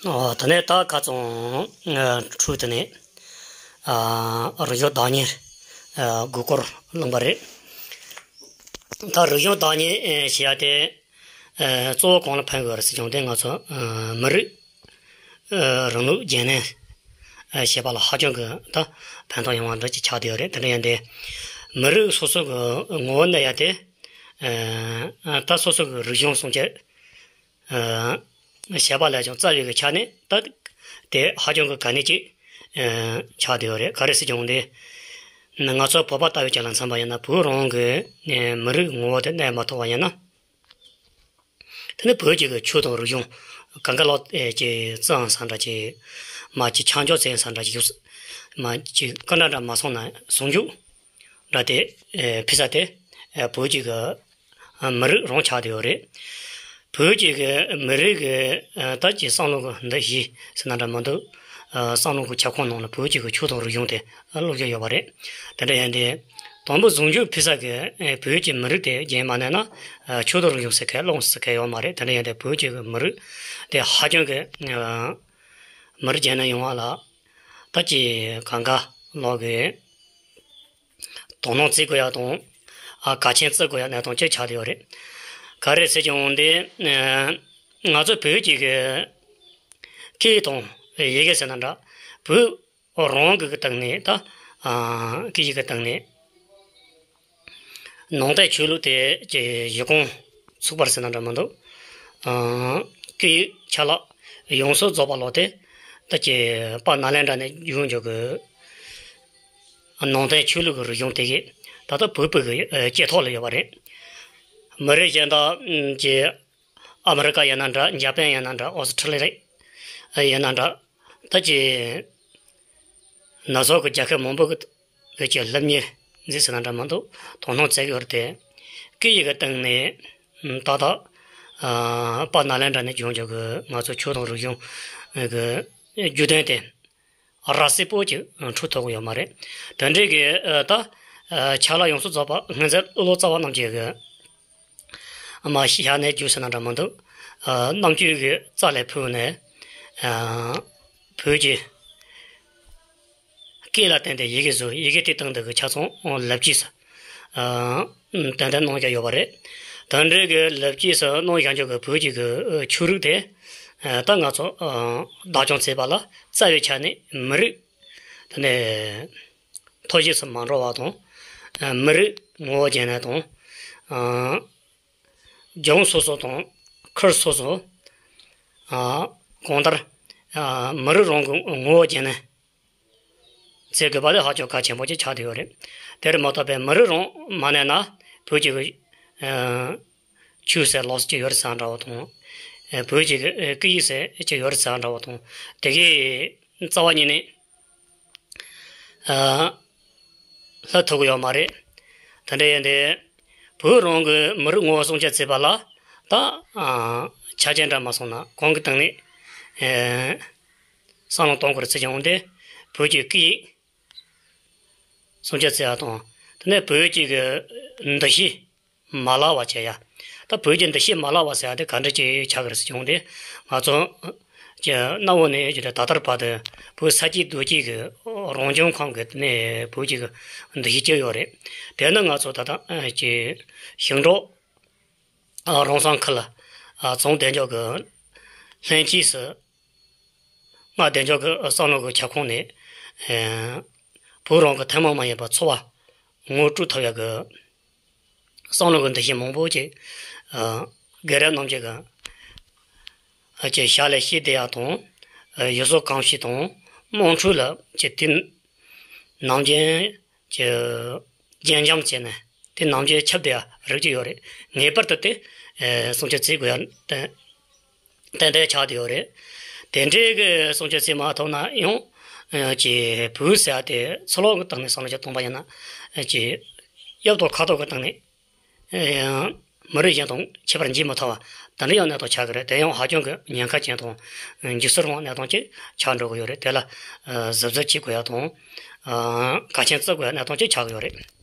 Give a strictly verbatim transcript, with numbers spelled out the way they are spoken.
ཨོ། ད་ནས་ད་ཁ་ཚོང་ཨ་འཁྲུག་དེ་ནས་ཨ་རིག་གཞུང་བདག་གཉེར་ཨ་དགོས་སྐོར་གླེང་པ་རེད། ད་རིག་གཞུང་བདག་གཉེར་ཨེ་བྱེད་ཡ་དེ་ཨེ་གཙོ་བོ་གང་ལ་ཕན་དགོས་རེད་ཟེར་བྱུང་དེ་ང་ཚོ་ཨ་མི་རིགས་ཨ་རིང་ལུགས་རྒྱལ་ནང་ཨེ་བྱེད་པ་ལ་ཧ་ཅང་གི་ད་ཕན་ཐོགས་ཡོང་བ་འདྲ་ཅིག་ཆགས་བསྡད་ཡོད་རེད། དེ་འདྲ་ཡིན་དུས་མི་རིགས་སོ་སོ་གི་ངོ་བོ་གནས་ཡ་དེ་ཨེ་ད་སོ་སོ་གི་རིག་གཞུང་སྲུང་སྐྱོབ་ཨ་བྱས་པ་ལས་ཀྱང་རྩ་བའི་གི་ཆ་ནས་ད་དེ་ཧ་ཅང་གི་གལ་གནད་ཅིག་ཨ་ཆགས་བསྡད་ཡོད་རེད། ག་རེ་ཟེར་བྱུང་དེ་ང་ཚོ་བོད་པ་ལྟ་བུ་ཅིག་ལ་མཚོན་པ་ཡིན་ན་བོད་རང་གི་ཨ་མི་རིགས་ངོ་བོ་དེ་གནས་མ་ཐུབ་པ་ཡིན་ན། དེ་ནི་བོད་ཀྱི་གི་ཆོས་དང་རིག་གཞུང་གང་ག་ལོག་ཨེ་ཅིག་བརྩི་ཨང་ས་འདྲ་ཅིག་མ་ཅིག་ཆ་འཇོག་བྱེད་ས་འདྲ་ཅིག་ཡོད་ས་མ་ཅིག་ག་འདྲ་འདྲ་མ་སོང་ན་ཟུང་འཇུག་འདྲ་དེ་ཨེ་ཕི་ས་དེ་ཨེ་བོད་ཀྱི་གི་ཨ་མི་རིགས་རང་ཆགས་བསྡད་ཡོད་རེད། བོད་ཀྱི་གི་མི་རིགས་ཀྱི་ཨ་ད་ཀྱི་བསམ་བློ་གི་འདུ་ཤེས་ཟེར་ན་འདྲ་མི་འདུག་ཨ་བསམ་བློ་གི་ཁྱབ་ཁོངས་ནང་ལ་བོད་ཀྱི་གི་ཆོས་དང་རིག་གཞུང་དེ་ཨ་བླུགས་ཀྱི་ཡོད་པ་རེད། དེ་འདྲ་ཡིན་དུས་དང་པོ་ཟུང་འཇུག་ཕུལ་ས་གི་ཨ་བོད་ཀྱི་མི་རིགས་དེ་རྒྱུན་མ་གནས་ན་ཨ་ཆོས་དང་རིག་གཞུང་ཟེར་མཁན་ལོངས་ཟེར་མཁན་ཡོད་མ་རེད། དེ་འདྲ་ཡིན་དུས་བོད་ཀྱི་གི་མི་རིགས་དེ་ཧ་ཅང་གི་ཨ་མི་རིགས་རྒྱུན་ནས་ཡོང་བ་ལ་ད་ཀྱི་གང་ག་ལོག་གི་དོ་སྣང་བྱེད་དགོས་ཡ་དང་། ཨ་གལ་ཆེན་བརྩི་དགོས་ཡ་གནད་དོན་གཅིག་ཆགས་བསྡད་ཡོད་རེད། ག་རེ་ཟེར་གྱི་འོང་དེ། ཨ་ང་ཚོ་བོད་ཀྱི་གི་སྐད་དང་ཡི་གེ་ཟེར་ན་འདྲ། བོད་རང་གི་གི་སྟེང་ནས་ད་ཨ་སྐད་ཡིག་གི་སྟེང་ནས་ནང་བསྟན་ཆོས་ལུགས་དེ་གི་གཞི་རྐང་ཚུགས་པར་ཟེར་ན་འདྲ་མི་འདུག་ཨ་སྐད་ཡིག་ཆ་ལག་ཡོངས་སུ་རྫོགས་པ་ལོག་དེ་ད་ཀྱི་དཔལ་ནཱ་ལེནྡྲ་ནས་བྱུང་འཇུག་གི་ནང་བསྟན་ཆོས་ལུགས་ཀྱི་རིག་གཞུང་དེ་གས་ད་ལྟ་བོད་པའི་གི་ཨ་སྐད་ཐོག་ལ་ཡོད་པ་རེད། མི་རིགས་གཞན་དག་ཨམ་གྱི་ཨ་མི་རི་ཀ་ཡིན་ན་འདྲ། འཇར་པན་ཡིན་ན་འདྲ། ཨོ་སི་ཁྲི་ལི་ཡ་ཡིན་ན་འདྲ། ད་ཀྱི་ན་ཟུག་གི་རྒྱལ་ཁབ་མང་པོ་གི་གི་ཀྱི་སློབ་གཉེར་མཛད་ཟེར་ན་འདྲ་མི་འདུག་དོ་སྣང་བྱེད་ཀྱི་ཡོད་རེད་དེ། སྐད་ཡིག་གི་སྟེང་ནས་ཨམ་ཏག་ཏག་ཨ་དཔལ་ནཱ་ལེནྡྲ་ནས་བྱུང་འཇུག་གི་ང་ཚོ་ཆོས་དང་རིག་གཞུང་གི་རྒྱུད་དོན་དེ་ར་སེ་པོ་ཅིག་འཁྲུག་ཐུབ་ཀྱི་ཡོད་མ་རེད། དེ་འདྲའི་གི་ཨ་ད་ཨ་ཕྱག་ལས་ཡོངས་སུ་རྫོགས་པ་སྔོན་ཚེ་ཀླུ་ལོ་ཙཱ་བ་རྣམས་ཀྱིས་གི་མ་ཤི་ཡ་ནས་རྒྱུ་ཟེར་ན་འདྲ་མི་འདུག་ཨ་རྣམ་དཔྱོད་ཀྱི་རྩལ་ལས་ཕུལ་ནས་ཨ་བོད་ཀྱི་སྐད་ལ་བརྟེན་ཏེ་ཡི་གེ་བཟོས། ཡི་གེ་དེ་སྟེང་དུ་གི་ཆ་ཚང་ལབ་ཀྱིས་ཨ་ཏན་ཏན་གནང་རྒྱུ་ཡོད་པ་རེད། དེ་འདྲའི་གི་ལབ་ཀྱིས་གནང་བཞག་འཇོག་གི་བོད་ཀྱི་གི་ཨ་ཆོས་རིག་དེ་ཨ་ད་ང་ཚོ་ཨ་བདག་སྐྱོང་བྱེད་པ་ལ་རྩ་བའི་ཆ་ནས་མི་རིགས་དེ་ནས་ཐོ་གཞིས་སུ་མ་འགྲོ་བ་དང་། ཨ་མི་རིགས་ངོ་བོ་རྒྱན་ནས་དང་། ཨ་ལྗོངས་སོ་སོ་དང་ཁུལ་སོ་སོ། ཨ་གང་ལྟར་ཨ་མི་རིགས་རང་གི་ངོ་བོ་རྒྱན་ནས་བྱེད་དགོས་པ་དེ་ཧ་ཅང་གལ་ཆེན་པོ་ཅིག་ཆགས་བསྡད་ཡོད་རེད། དེར་མ་གཏོགས་པའི་མི་རིགས་རང་མ་གནས་ན་བོད་ཀྱི་ཨ་ཆོས་ཟེར་ལོགས་ཅིག་ཡོད་རེད་ཟེར་འདྲ་བོ་དང་། ཨ་བོད་ཀྱི་ཨ་སྐད་ཡིག་ཟེར་ཅིག་ཡོད་རེད་ཟེར་འདྲ་བོ་དང་། དེ་གའི་རྩ་བ་ཉིད་ནས་ཨ་ལྷག་ཐུབ་ཀྱི་ཡོད་མ་རེད། དེ་འདྲ་ཡིན་དུས་བོད་རང་གི་མི་རིགས་ངོ་བོ་སྲུང་སྐྱོབ་བྱེད་པ་ལ་ད་ཨ་ཆ་རྐྱེན་འདྲ་མ་སོང་ན་གང་གི་སྟེང་ནས་ཨ་བསམ་བློ་གཏོང་དགོས་རེད་ཟེར་གྱི་འོང་དུས། བོད་ཀྱི་སྐད་ཡིག་སྲུང་སྐྱོབ་བྱེད་ཡ་དང་། དེ་ནས་བོད་ཀྱི་གི་འདུ་ཤེས་མ་བརླག་པ་བྱེད་ཡ། ད་བོད་ཀྱི་འདུ་ཤེས་མ་བརླག་པ་ཟེར་ཡ་དེ་ག་འདྲ་ཅིག་ཆགས་ཀྱི་རེད་ཟེར་བྱུང་དུས། ང་ཚོ་གི་གནའ་བོ་ནས་ཡོད་ཀྱི་ད་ལྟར་བར་དུ་བོད་ས་སྐྱེས་རྡོ་སྐྱེས་ཀྱི་རང་བྱུང་ཁམས་ཀྱི་ནས་བོད་ཀྱི་གི་འདུ་ཤེས་སྐྱེས་ཡོད་རེད། དེ་ནི་ང་ཚོ་ད་ལྟ་གི་ཞིང་འབྲོག་ཨ་རང་སང་ཁུལ་ལ་ཨ་བྱུང་བསྡད་འཇོག་གི་ལྷན་སྐྱེས་སུ་མངའ་བསྡད་འཇོག་གི་བསམ་བློ་གི་ཁྱབ་ཁོངས་ནས་ཨ་བོད་རང་གི་ཐུན་མོང་མ་ཡིན་པ་འཚོ་བ་ངོ་སྤྲོད་ཐུབ་ཡ་གི་བསམ་བློ་གི་འདུ་ཤེས་མང་པོ་ཅིག་ཨ་རྒན་རབས་རྣམས་ཀྱི་གི་ཨ་ཀྱི་ཞལ་ལས་ཤེས་བསྡད་ཡ་དང་། ཨ་ཡུལ་སྲོལ་གོམས་གཤིས་དང་དམངས་ཁྲོད་ལ་ཀྱི་དེ་ནམ་རྒྱུན་གྱི་རྒྱུན་འབྱམས་བྱས་ནས་དེ་ནམ་རྒྱུན་ཁྱབ་བསྡད་ཡ་རིགས་ཅིག་ཡོད་རེད། ངེས་པར་དུ་དེ་ཨེ་སྲུང་སྐྱོབ་བྱེད་དགོས་ཡ་ཏན་ཏན་ཏན་ཏན་ཆགས་བསྡད་ཡོད་རེད། དེ་འདྲའི་གི་སྲུང་སྐྱོབ་བྱེད་མ་ཐུབ་ན་ཡང་ཨེ་ཀྱི་བོད་ཟེར་ཡ་དེ་ཚུར་ལོག་གི་སྟེང་ནས་བསམ་བློ་ཅིག་གཏོང་པ་ཡིན་ན། ཨེ་ཀྱི་གཡབ་དང་ཁ་དོག་གི་སྟེང་ནས་ཨེ་མི་རིགས་གཞན་དང་ཁྱད་པར་འབྱེད་མི་ཐུབ་པ་དེ་འདྲ་ཡང་གནས་སྟངས་ཆགས་ཀྱི་རེད། དེ་ཡང་ཧ་ཅང་གི་ཉེན་ཁ་ཅན་དང་འཇིགས་སུ་རུང་བ་གནས་སྟངས་ཅིག་ཆགས་འགྲོ་གི་ཡོད་རེད། དེ་ལ་ཨ་གཟབ་གཟབ་བྱེད་དགོས་ཡ་དང་། ཨ་གལ་ཆེན་བརྩི་དགོས་ཡ་གནས་སྟངས་ཅིག་ཆགས་ཀྱི་ཡོད་རེད།